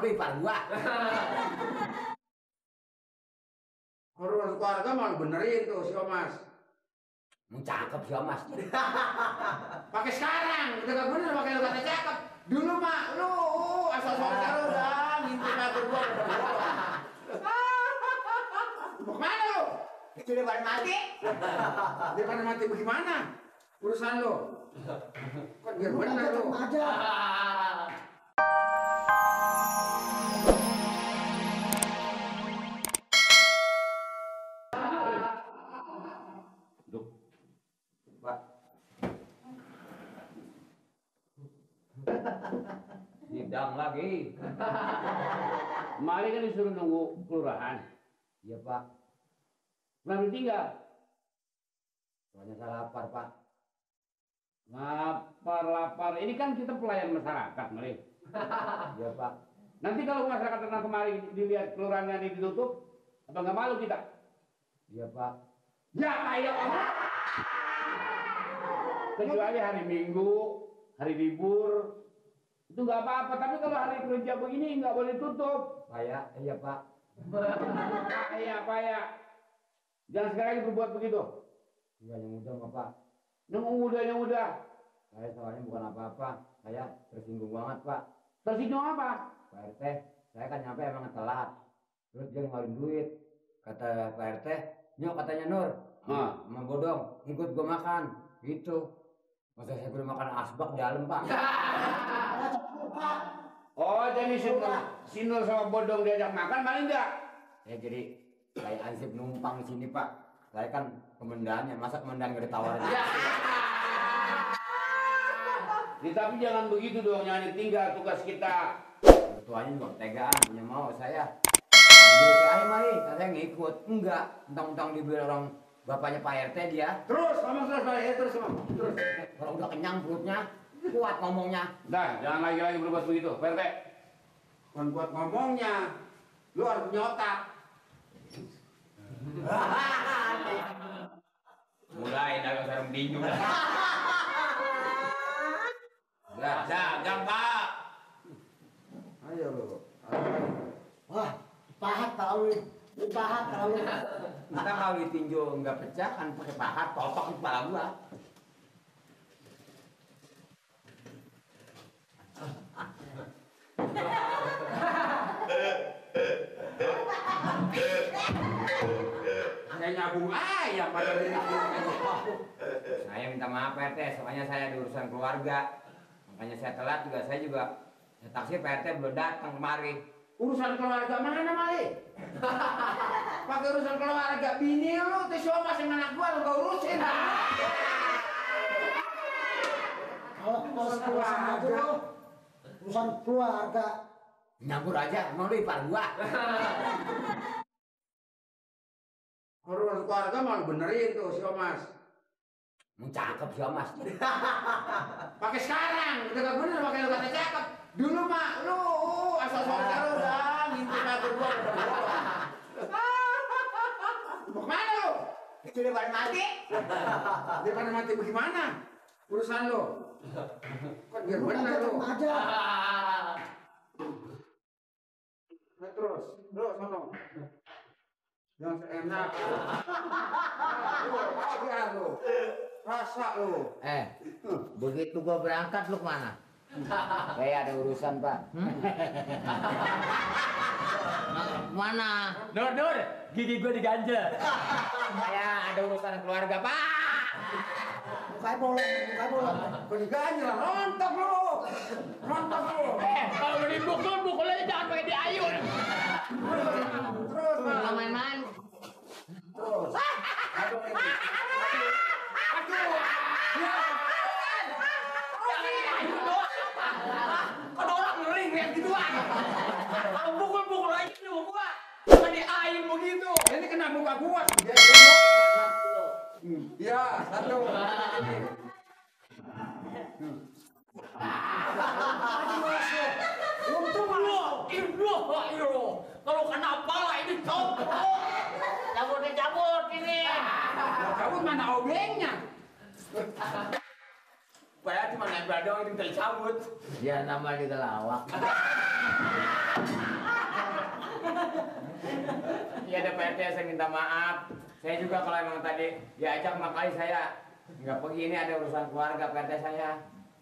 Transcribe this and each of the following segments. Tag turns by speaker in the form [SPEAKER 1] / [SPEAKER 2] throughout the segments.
[SPEAKER 1] lu ipar gua.
[SPEAKER 2] Urusan keluarga mau benerin tuh si Omas.
[SPEAKER 1] Cakep si Omas.
[SPEAKER 2] Pakai sekarang, udah gak bener pakai lu kata cakep. Dulu mah lu asal lu dah ngintip aku gua. Mau kemana lu?
[SPEAKER 1] Itu depan mati.
[SPEAKER 2] Depan mati bagaimana? Urusan lu. Kan biar bener lu.
[SPEAKER 1] Pak. Sidang lagi.
[SPEAKER 3] Kemarin kan disuruh nunggu kelurahan.
[SPEAKER 1] Iya, Pak.
[SPEAKER 3] Kenapa tinggal?
[SPEAKER 1] Soalnya saya lapar, Pak.
[SPEAKER 3] Lapar. Ini kan kita pelayan masyarakat, Mari.
[SPEAKER 1] Iya, Pak.
[SPEAKER 3] Nanti kalau masyarakat datang kemari dilihat kelurahannya ini ditutup, apa nggak malu kita?
[SPEAKER 1] Iya, Pak.
[SPEAKER 3] Ya, ayo. Kecuali hari Minggu, hari libur, itu nggak apa-apa. Tapi kalau hari kerja begini nggak boleh tutup.
[SPEAKER 1] Iya, Pak.
[SPEAKER 3] Payah. Jangan sekali lagi berbuat begitu.
[SPEAKER 1] Iya, yang udah, Pak.
[SPEAKER 3] Yang udah.
[SPEAKER 1] Saya soalnya bukan apa-apa. Saya tersinggung banget, Pak.
[SPEAKER 3] Tersinggung apa?
[SPEAKER 1] Pak RT, saya kan nyampe emang telat. Terus dia ngeluarin duit. Kata Pak RT, nyok katanya Nur. Sama Bodong, ikut gua makan. Gitu. Masa saya udah makan asbak di dalam, Pak.
[SPEAKER 3] Oh, jadi Sinur sama Bodong diajak makan, paling enggak?
[SPEAKER 1] Ya jadi saya ansip numpang di sini, Pak. Saya kan komandannya, masa komandan gak ditawarin?
[SPEAKER 3] Tapi jangan begitu dong, jangan ditinggal tugas kita.
[SPEAKER 1] Ketuanya juga tegaan, punya mau saya. Panggil ke ayo mari, saya ngikut. Enggak, mentang-mentang dibeli orang bapaknya Pak RT dia.
[SPEAKER 2] Terus, ngomong terus.
[SPEAKER 1] Kalau udah kenyang perutnya, kuat ngomongnya.
[SPEAKER 3] Dah, jangan lagi berbuat begitu, Pak RT.
[SPEAKER 2] Bukan buat ngomongnya, lu harus punya otak.
[SPEAKER 1] Mulai dagang sarung tinju.
[SPEAKER 3] Dagang, Pak.
[SPEAKER 2] Ayo lu.
[SPEAKER 4] Wah, pahat kalau pahat kalau
[SPEAKER 1] Kita kalau ditinju nggak pecah kan pakai pahat, totok di kepala gua.
[SPEAKER 2] Kayak nyabung ayam pada diri.
[SPEAKER 1] Saya minta maaf Pak RT, soalnya saya ada urusan keluarga. Makanya saya telat juga, saya juga taksi Pak RT belum datang kemari.
[SPEAKER 2] Urusan keluarga mana, Mali? Pakai urusan keluarga, bini lu, tuh Omas yang anak gua lu gak urusin.
[SPEAKER 4] kalau urusan aja lo, urusan keluarga.
[SPEAKER 1] Nyampur aja, mau lu ipar gua.
[SPEAKER 2] Urusan keluarga mau benerin tuh si Omas.
[SPEAKER 1] Cakep si Omas.
[SPEAKER 2] Pakai sekarang, udah gak bener pakai lu kata cakep. Dulu mah lu asal lu dah ngintip aku gua. Mau kemana lu?
[SPEAKER 1] Itu depan mati.
[SPEAKER 2] Depan mati bagaimana? Urusan lu. Kan biar bener lu. Nah, terus sono. Yang seenak. Lu. Rasa lu.
[SPEAKER 1] Begitu gua berangkat lu kemana? Kayak ada urusan, Pak. Mana? Nur, gigi gua diganjel. Saya ada urusan keluarga, Pak.
[SPEAKER 4] Bukai bolong.
[SPEAKER 2] Kau diganjel lah, rontok lu.
[SPEAKER 3] Kalau mau dipukul aja jangan pakai diayun.
[SPEAKER 2] Terus,
[SPEAKER 1] Nggak main-main.
[SPEAKER 2] Terus.
[SPEAKER 3] Kalau orang ngering lihat gituan. Kalau pukul aja nih mau gua. Jangan diayun begitu.
[SPEAKER 2] Ini kena muka gua. Ya, satu.
[SPEAKER 3] Kalau kena pala ini copot. Cabut ini.
[SPEAKER 2] Cabut mana obengnya?
[SPEAKER 1] Padahal cuma nempel doang itu bisa cabut. Ya nama juga lawak. Iya ada Pak RT, saya minta maaf. Saya juga kalau emang tadi diajak makanya saya nggak pergi, ini ada urusan keluarga Pak RT saya.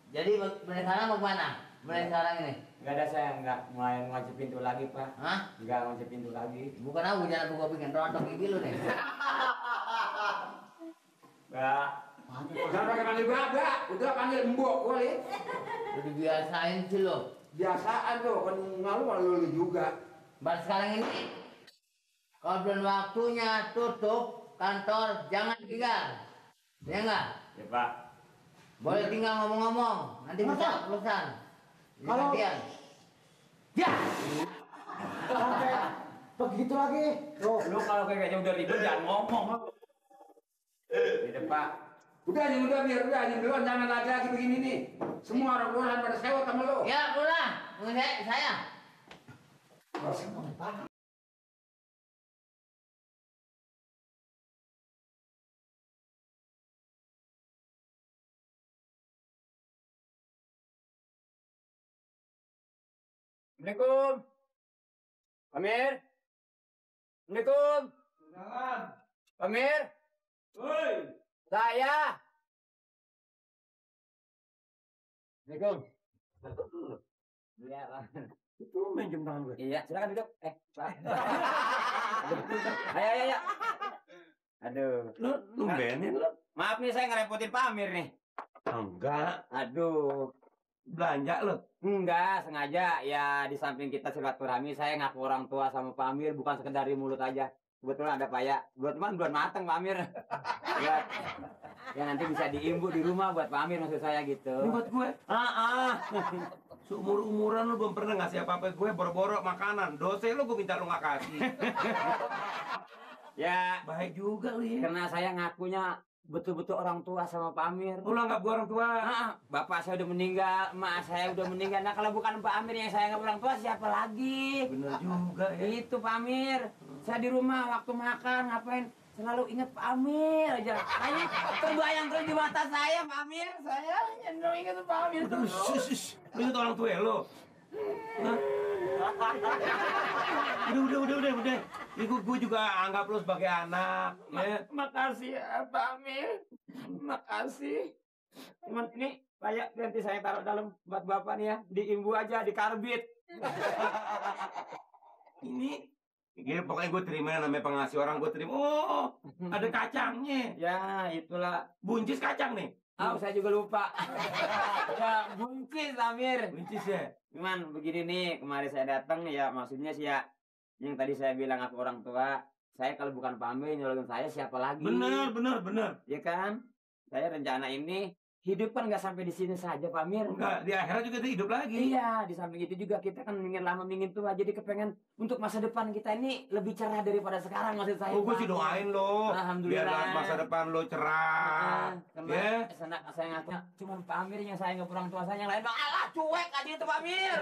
[SPEAKER 3] Jadi mulai sekarang mau kemana? Mulai sekarang ini?
[SPEAKER 1] Nggak ada, saya nggak mulai ngunci pintu lagi Pak.
[SPEAKER 3] Hah?
[SPEAKER 1] Nggak ngunci pintu lagi.
[SPEAKER 3] Bukan aku, jangan gua bikin rontok gigi lu nih.
[SPEAKER 1] Nggak.
[SPEAKER 2] Jangan pakai panggil bapak, udah panggil mbok kali.
[SPEAKER 3] Udah dibiasain sih lo.
[SPEAKER 2] Biasaan tuh, kan ngalu malu lu juga.
[SPEAKER 3] Baru sekarang ini, kalau belum waktunya tutup kantor, jangan tinggal. Ya enggak?
[SPEAKER 1] Ya Pak.
[SPEAKER 3] Boleh tinggal ngomong-ngomong, nanti bisa urusan.
[SPEAKER 4] Kalau-
[SPEAKER 3] Gantian. Ya!
[SPEAKER 4] Sampai begitu lagi. Tuh.
[SPEAKER 1] Lu kalau kayaknya udah ribet jangan ngomong. Iya Pak.
[SPEAKER 2] Udah biar duluan, jangan lagi begini nih. Semua orang luaran pada sewot sama lu.
[SPEAKER 3] Ya, pulang. Saya.
[SPEAKER 1] Assalamualaikum. Pamir. Assalamualaikum. Pamir.
[SPEAKER 2] Woi.
[SPEAKER 1] Saya. Assalamualaikum. Iya, Pak.
[SPEAKER 2] Itu minjem tangan gue.
[SPEAKER 1] Iya, silakan duduk. Pak. Ayo. Aduh.
[SPEAKER 2] Lu numbenin lu.
[SPEAKER 1] Maaf nih saya ngerepotin Pak Amir nih.
[SPEAKER 2] Enggak.
[SPEAKER 1] Aduh.
[SPEAKER 2] Belanja lu.
[SPEAKER 1] Enggak, sengaja. Ya di samping kita silaturahmi, saya ngaku orang tua sama Pak Amir bukan sekedar di mulut aja. Kebetulan ada Pak ya. Buat mateng Pak Amir. Ya nanti bisa diimbu di rumah buat Pak Amir maksud saya gitu.
[SPEAKER 2] Ini buat gue. Seumur-umuran lu belum pernah ngasih apa-apa gue, boro-boro makanan. Dosa lu gue minta lu nggak kasih.
[SPEAKER 1] Ya,
[SPEAKER 2] Baik juga lu ya.
[SPEAKER 1] karena saya ngakunya betul-betul orang tua sama Pak Amir.
[SPEAKER 2] Lu anggap gue orang tua.
[SPEAKER 1] Bapak saya udah meninggal, emak saya udah meninggal. Nah kalau bukan Pak Amir yang saya nggak orang tua, siapa lagi?
[SPEAKER 2] Bener juga ya.
[SPEAKER 1] Itu Pak Amir. Saya di rumah waktu makan ngapain? Selalu ingat Pak Amir aja. Hanya terbayang terus di mata saya Pak Amir. Saya selalu ingat Pak Amir terus.
[SPEAKER 2] Lu itu orang tua ya lu. Hah? Udah. Ini gue juga anggap lu sebagai anak. Ya.
[SPEAKER 1] Makasih ya Pak Amir. Makasih. Cuman ini kayak nanti saya taruh dalam buat Bapak nih ya. Diimbu aja, dikarbit.
[SPEAKER 2] Ini pokoknya gue terima namanya pengasih orang, gue terima. Oh, ada kacangnya.
[SPEAKER 1] Ya itulah.
[SPEAKER 2] Buncis kacang nih.
[SPEAKER 1] Saya juga lupa. Ya buncis Amir.
[SPEAKER 2] Buncis ya.
[SPEAKER 1] Cuman begini nih, kemarin saya datang ya maksudnya sih ya, yang tadi saya bilang aku orang tua, saya kalau bukan Pak Amir nyolongin saya siapa lagi?
[SPEAKER 2] Bener.
[SPEAKER 1] Ya kan? Saya rencana ini hidup kan nggak sampai di sini saja Pak Amir.
[SPEAKER 2] Enggak, di akhirat juga dia hidup lagi.
[SPEAKER 1] Iya, di samping itu juga kita kan ingin lama ingin tua, jadi kepengen untuk masa depan kita ini lebih cerah daripada sekarang maksud saya.
[SPEAKER 2] Oh, gue
[SPEAKER 1] Pak.
[SPEAKER 2] sih doain lo.
[SPEAKER 1] Alhamdulillah.
[SPEAKER 2] Biar masa depan lo cerah.
[SPEAKER 1] Karena
[SPEAKER 2] Ya.
[SPEAKER 1] saya ngaku cuma Pak Amir yang saya nggak orang tua saya, yang lain alah cuek aja itu Pak Amir.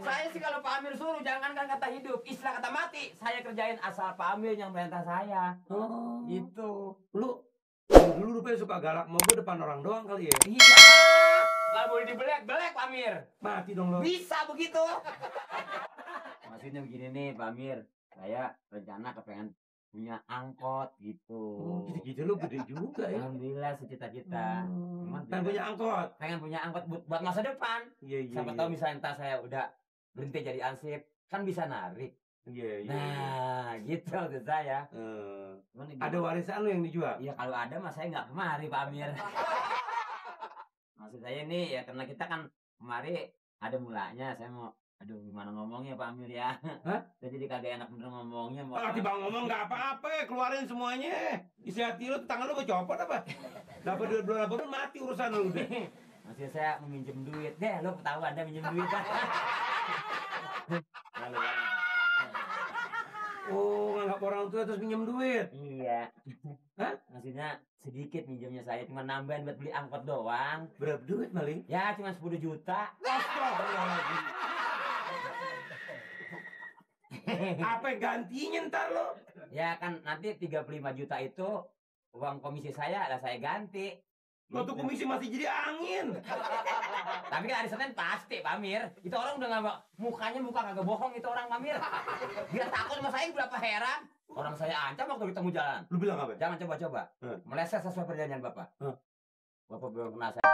[SPEAKER 1] Saya sih kalau Pak Amir suruh jangankan kata hidup, istilah kata mati saya kerjain asal Pak Amir yang perintah saya.
[SPEAKER 2] Oh.
[SPEAKER 1] Gitu.
[SPEAKER 2] Lu dulu rupanya suka galak mau gue depan orang doang kali ya.
[SPEAKER 1] Iya. Nggak boleh dibelek Pak Amir.
[SPEAKER 2] Mati dong lo.
[SPEAKER 1] Bisa begitu. Maksudnya begini nih Pak Amir, saya rencana kepengen punya angkot gitu.
[SPEAKER 2] Oh, gitu-gitu lo gede juga ya.
[SPEAKER 1] Alhamdulillah cita-cita. Cuman
[SPEAKER 2] Pengen punya angkot.
[SPEAKER 1] pengen punya angkot buat masa depan.
[SPEAKER 2] Iya.
[SPEAKER 1] Siapa tahu misalnya entah saya udah berhenti jadi ansip, kan bisa narik.
[SPEAKER 2] Iya.
[SPEAKER 1] Nah, gitu maksud saya. Cuman ini
[SPEAKER 2] Ada warisan lo yang dijual?
[SPEAKER 1] Iya kalau ada mas saya nggak kemari Pak Amir. Maksud saya nih ya karena kita kan kemari ada mulanya. Saya mau, aduh gimana ngomongnya Pak Amir ya.
[SPEAKER 2] Hah?
[SPEAKER 1] Saya jadi kagak enak bener ngomongnya. Mau
[SPEAKER 2] Ah, tiba ngomong nggak apa-apa, keluarin semuanya. Isi hati lo, tangan lo gue copot apa? Dapat duit berapa pun mati urusan lo udah.
[SPEAKER 1] Maksud saya mau minjem duit. Deh lo tahu ada minjem duit kan? Lalu,
[SPEAKER 2] Oh, nganggap orang tua terus pinjam duit.
[SPEAKER 1] iya.
[SPEAKER 2] Hah?
[SPEAKER 1] Maksudnya sedikit minjemnya saya cuma nambahin buat beli angkot doang.
[SPEAKER 2] Berapa duit maling?
[SPEAKER 1] Ya cuma 10 juta.
[SPEAKER 2] Astagfirullahaladzim. Apa gantinya ntar lo?
[SPEAKER 1] Ya kan nanti 35 juta itu uang komisi saya lah saya ganti.
[SPEAKER 3] Waktu komisi masih jadi angin.
[SPEAKER 5] Tapi kan hari Senin pasti, Pak Amir. Itu orang udah nggak mukanya muka kagak bohong itu orang, Pak Amir. Dia takut sama saya berapa heran. Orang saya ancam waktu ketemu jalan.
[SPEAKER 3] Lu bilang apa?
[SPEAKER 5] Jangan coba-coba. Meleset sesuai perjanjian Bapak. Bapak belum kena saya.